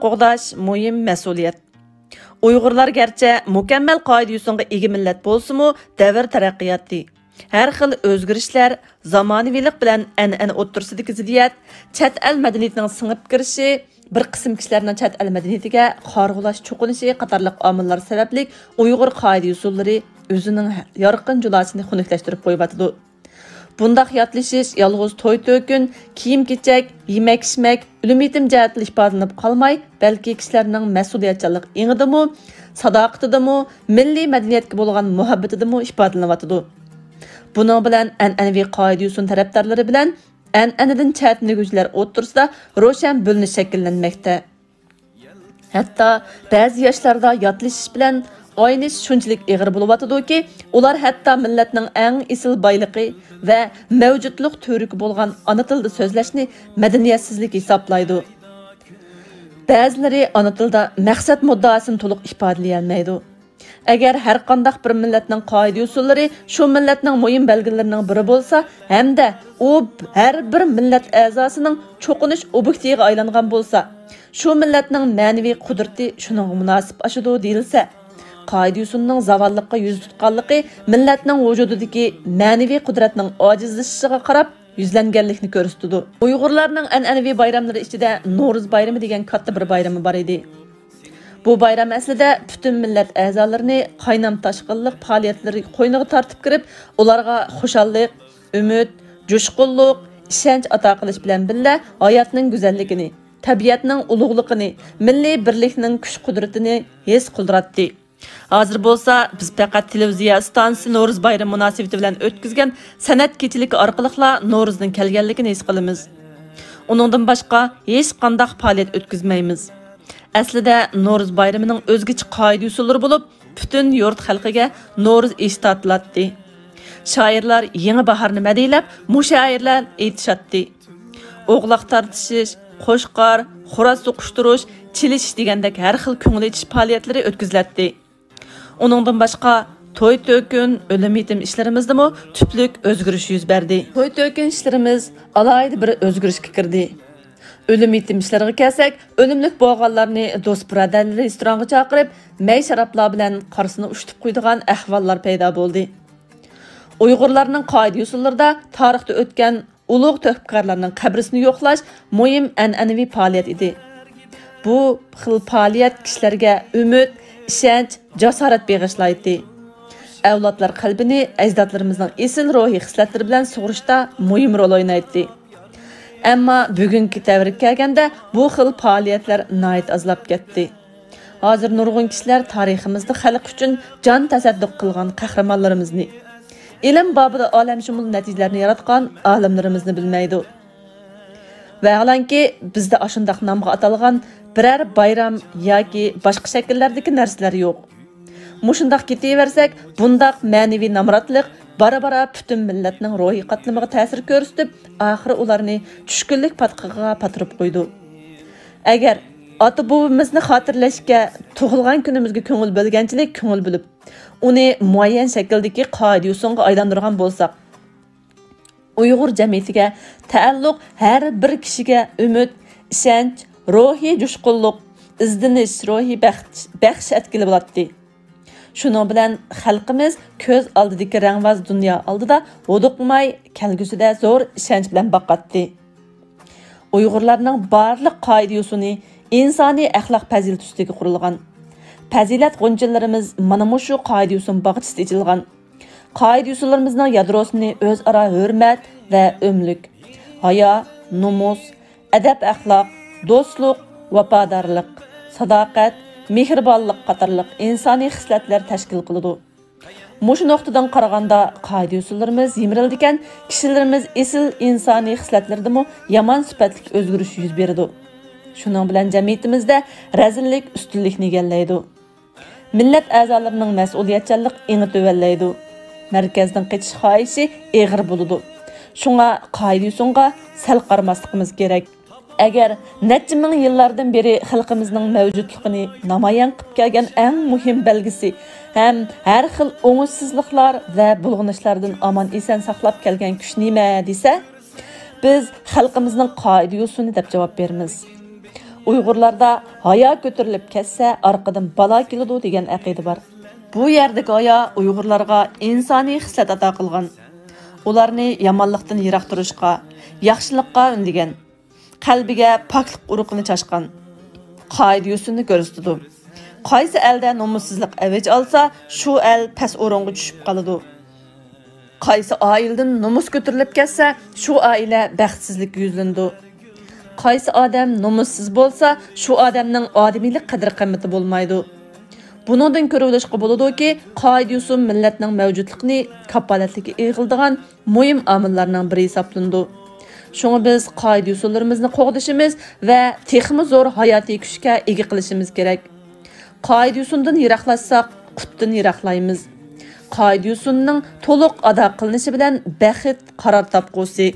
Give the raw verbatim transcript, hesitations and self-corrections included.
قوغداش مۇھىم مەسئۇلىيەت. ئۇيغۇرلار گەرچە مۇكەممەل قائىدە-يوسۇنغا ئىگە مىللەت بولسىمۇ، دەۋر تەرەققىياتى، ھەر خىل ئۆزگىرىشلەر، زامانىۋىلىق بىلەن ئەنئەنە ئوتتۇرىسىدىكى زىددىيەت، چەت ئەل مەدەنىيىتىنىڭ سىڭىپ كىرىشى، بىر قىسىم كىشىلەرنىڭ چەت ئەل مەدەنىيىتىگە قارغۇلاش، چوقۇنۇشى قاتارلىق ئامىللار سەۋەبلىك ئۇيغۇر قائىدە-يوسۇنلىرى ئۆزىنىڭ يارقىن جۇلاسىنى خۇنۈكلەشتۈرۈپ قويۇۋاتىدۇ. بۇنداق ياتلىشىش يالغۇز توي-تۆكۈن، كىيىم-كېچەك، يېمەك-ئىچمەك، ئۆلۈم-يېتىم جەھەتتىلا ئىپادىلىنىپ قالماي، بەلكى كىشىلەرنىڭ مەسئۇلىيەتچانلىق ئېڭىدىمۇ، ساداقىتىدىمۇ، مىللىي مەدەنىيەتكە بولغان مۇھەببىتىدىمۇ ئىپادىلىنىۋاتىدۇ. بۇنىڭ بىلەن ئەنئەنىۋى قائىدە-يوسۇن تەرەپدارلىرى بىلەن ئەنئەنىدىن چەتنىگۈچىلەر ئوتتۇرىسىدا روشەن بۆلۈنۈش شەكىللەنمەكتە. ھەتتا بەزى ياشلاردا ياتلىشىش بىلەن ئاينىش شۇنچىلىك ئېغىر بولۇۋاتىدۇكى، ئۇلار ھەتتا مىللەتنىڭ ئەڭ ئېسىل بايلىقى ۋە مەۋجۇتلۇق تۈۋرۈكى بولغان ئانا تىلدا سۆزلەشنى مەدەنىيەتسىزلىك ھېسابلايدۇ. بەزىلىرى ئانا تىلدا مەقسەت مۇددىئاسىنى تولۇق ئىپادىلىيەلمەيدۇ. ئەگەر ھەرقانداق بىر مىللەتنىڭ قائىدە-يوسۇنلىرى شۇ مىللەتنىڭ مۇھىم بەلگىلىرىنىڭ بىرى بولسا ھەمدە ئۇ ھەر بىر مىللەت ئەزاسىنىڭ چوقۇنۇش ئوبيېكتىغا ئايلانغان بولسا، شۇ مىللەتنىڭ مەنىۋى قۇدرىتى شۇنىڭغا مۇناسىپ ئاشىدۇ دېيىلسە، قائىدە-يوسۇننىڭ زاۋاللىققا يۈز تۇتقانلىقى مىللەتنىڭ ۋۇجۇدىدىكى مەنىۋى قۇدرەتنىڭ ئاجىزلىشىشىغا قاراپ يۈزلەنگەنلىكىنى كۆرسىتىدۇ. ئۇيغۇرلارنىڭ ئەنئەنىۋى بايراملىرى ئىچىدە نورۇز بايرىمى دېگەن كاتتا بىر بايرىمى بار ئىدى. بۇ بايرام ئەسلىدە پۈتۈن مىللەت ئەزالىرىنى قاينام تاشقىنلىق پائالىيەتلىرى قوينىغا تارتىپ كىرىپ، ئۇلارغا خۇشاللىق، ئۈمىد، جۇشقۇنلۇق، ئىشەنچ ئاتا قىلىش بىلەن بىللە، ھاياتنىڭ گۈزەللىكىنى، تەبىئەتنىڭ ئۇلۇغلۇقىنى، مىللىي بىرلىكنىڭ كۈچ-قۇدرىتىنى ھېس قىلدۇراتتى. ھازىر بولسا بىز پەقەت تېلېۋىزىيە ئىستانسىسى نورۇز بايرىمى مۇناسىۋىتى بىلەن ئۆتكۈزگەن سەنئەت كېچىلىكى ئارقىلىقلا نورۇزنىڭ كەلگەنلىكىنى ھېس قىلىمىز. ئۇنىڭدىن باشقا ھېچقانداق پائالىيەت ئۆتكۈزمەيمىز. ئەسلىدە نورۇز بايرىمىنىڭ ئۆزگىچە قائىدە-ئۇسۇللىرى بولۇپ، پۈتۈن يۇرت خەلقىگە نورۇز ئېشى تارتىلاتتى. شائىرلار يېڭى باھارنى مەدھىيلەپ، مۇشائىرىلەر ئېيتىشاتتى. ئوغلاق تارتىشىش، قوچقار، خوراز سوقۇشتۇرۇش، چېلىشىش دېگەندەك ھەر خىل كۆڭۈل ئېچىش پائالىيەتلىرى ئۆتكۈزۈلەتتى. ئۇنىڭدىن باشقا، توي-تۆكۈن، ئۆلۈم-يېتىم ئىشلىرىمىزدىمۇ تۈپلۈك ئۆزگىرىش يۈز بەردى. توي-تۆكۈن ئىشلىرىمىز ئالاھىدە بىر ئۆزگىرىشكە كىردى. ئۆلۈم-يېتىم ئىشلىرىغا كەلسەك، ئۆلۈملۈك بولغانلارنى دوست-بۇرادەرلىرى رېستورانغا چاقىرىپ، مەي-شارابلار بىلەن قارىسىنى ئۇشتۇپ قويىدىغان ئەھۋاللار پەيدا بولدى. ئۇيغۇرلارنىڭ قائىدە-يوسۇنلىرىدا تارىختا ئۆتكەن ئۇلۇغ تۆھپىكارلارنىڭ قەبرىسىنى يوقلاش مۇھىم ئەنئەنىۋى پائالىيەت ئىدى. بۇ خىل پائالىيەت كىشىلەرگە ئۈمىد، ئىشەنچ، جاسارەت بېغىشلايتتى. ئەۋلادلار قەلبىنى ئەجدادلىرىمىزنىڭ ئېسىل روھىي خىسلەتلىرى بىلەن سۇغۇرۇشتا مۇھىم رول ئوينايتتى. ئەمما بۈگۈنكى دەۋرگە كەلگەندە بۇ خىل پائالىيەتلەر ناھايىتى ئازلاپ كەتتى. ھازىر نۇرغۇن كىشىلەر تارىخىمىزدا خەلق ئۈچۈن جان تەسەددۇق قىلغان قەھرىمانلىرىمىزنى، ئىلىم بابىدا ئالەمشۇمۇل نەتىجىلەرنى ياراتقان ئالىملىرىمىزنى بىلمەيدۇ. ۋەھالەنكى، بىزدە ئاشۇنداق نامغا ئاتالغان بىرەر بايرام ياكى باشقا شەكىللەردىكى نەرسىلەر يوق. مۇشۇنداق كېتىۋەرسەك، بۇنداق مەنىۋى نامراتلىق بارا-بارا پۈتۈن مىللەتنىڭ روھىي قاتلىمىغا تەسىر كۆرسىتىپ، ئاخىرى ئۇلارنى چۈشكۈنلۈك پاتقىقىغا پاتۇرۇپ قويىدۇ. ئەگەر ئاتا-بوۋىمىزنى خاتىرىلەشكە، تۇغۇلغان كۈنىمىزگە كۆڭۈل بۆلگەنچىلىك كۆڭۈل بۆلۈپ، ئۇنى مۇئەييەن شەكىلدىكى قائىدە-يوسۇنغا ئايلاندۇرغان بولساق، ئۇيغۇر جەمئىيىتىگە تەئەللۇق ھەر بىر كىشىگە ئۈمىد، ئىشەنچ، روھىي جۇشقۇنلۇق، ئىزدىنىش روھى بەخش، بەخش ئەتكىلى بولاتتى. شۇنىڭ بىلەن خەلقىمىز كۆز ئالدىدىكى رەڭۋاز دۇنيا ئالدىدا ھودۇقماي، كەلگۈسىدە زور ئىشەنچ بىلەن باقاتتى. ئۇيغۇرلارنىڭ بارلىق قائىدە-يوسۇنى ئىنسانىي ئەخلاق پەزىلىتى ئۈستىگە قۇرۇلغان. پەزىلەت غۇنچىلىرىمىز مانا مۇشۇ قائىدە-يوسۇن باغچىسىدا ئېچىلغان. قائىدە-يوسۇنلىرىمىزنىڭ يادروسىنى ئۆزئارا ھۆرمەت ۋە ئۆملۈك، ھايا، نومۇس، ئەدەپ-ئەخلاق، دوستلۇق، ۋاپادارلىق، ساداقەت، مېھرىبانلىق قاتارلىق ئىنسانىي خىسلەتلەر تەشكىل قىلىدۇ. مۇشۇ نۇقتىدىن قارىغاندا، قائىدە-يوسۇنلىرىمىز يىمىرىلىدىكەن، كىشىلىرىمىز ئېسىل ئىنسانىي خىسلەتلىرىدىمۇ يامان سۈپەتلىك ئۆزگىرىش يۈز بېرىدۇ. شۇنىڭ بىلەن جەمئىيىتىمىزدە رەزىللىك ئۈستۈنلۈكنى ئىگىلەيدۇ. مىللەت ئەزالىرىنىڭ مەسئۇلىيەتچانلىق ئېڭى تۆۋەنلەيدۇ. مەركەزدىن قېچىش خاھىشى ئېغىر بولىدۇ. شۇڭا قائىدە-يوسۇنغا سەل قارىماسلىقىمىز كېرەك. ئەگەر نەچچە مىڭ يىللاردىن بېرى خەلقىمىزنىڭ مەۋجۇتلۇقىنى نامايان قىلىپ كەلگەن ئەڭ مۇھىم بەلگىسى ھەم ھەر خىل ئوڭۇشسىزلىقلار ۋە بۇلغىنىشلاردىن ئامان-ئېسەن ساقلاپ كەلگەن كۈچ نېمە دېسە، بىز خەلقىمىزنىڭ قائىدە-يوسۇنى دەپ جاۋاب بېرىمىز. ئۇيغۇرلاردا ھايا كۆتۈرۈلۈپ كەتسە، ئارقىدىن بالا كېلىدۇ دېگەن ئەقىدە بار. بۇ يەردىكى ھايا ئۇيغۇرلارغا ئىنسانىي خىسلەت ئاتا قىلغان. ئۇلارنى يامانلىقتىن يىراق تۇرۇشقا، ياخشىلىققا ئۈندىگەن. قەلبىگە پاكلىق ئۇرۇقىنى چاچقان. قائىدە-يوسۇننى كۆرسىتىدۇ. قايسى ئەلدە نومۇسسىزلىق ئەۋج ئالسا، شۇ ئەل پەس ئورۇنغا چۈشۈپ قالىدۇ. قايسى ئائىلىدىن نومۇس كۆتۈرۈلۈپ كەتسە، شۇ ئائىلە بەختسىزلىككە يۈزلىنىدۇ. قايسى ئادەم نومۇسسىز بولسا، شۇ ئادەمنىڭ ئادىمىيلىك قەدىر-قىممىتى بولمايدۇ. بۇنىڭدىن كۆرۈۋېلىشقا بولىدۇكى، قائىدە-يوسۇن مىللەتنىڭ مەۋجۇتلۇقىنى كاپالەتلىككە ئېغىلدىغان مۇھىم ئامىللارنىڭ بىرى ھېسابلىنىدۇ. شۇڭا بىز قائىدە-يوسۇنلىرىمىزنى قوغدىشىمىز ۋە تېخىمۇ زور ھاياتىي كۈچكە ئىگە قىلىشىمىز كېرەك. قائىدە-يوسۇندىن يىراقلاشساق، قۇتتىن يىراقلايمىز. قائىدە-يوسۇننىڭ تولۇق ئادا قىلىنىشى بىلەن بەخت قارار تاپقۇسى.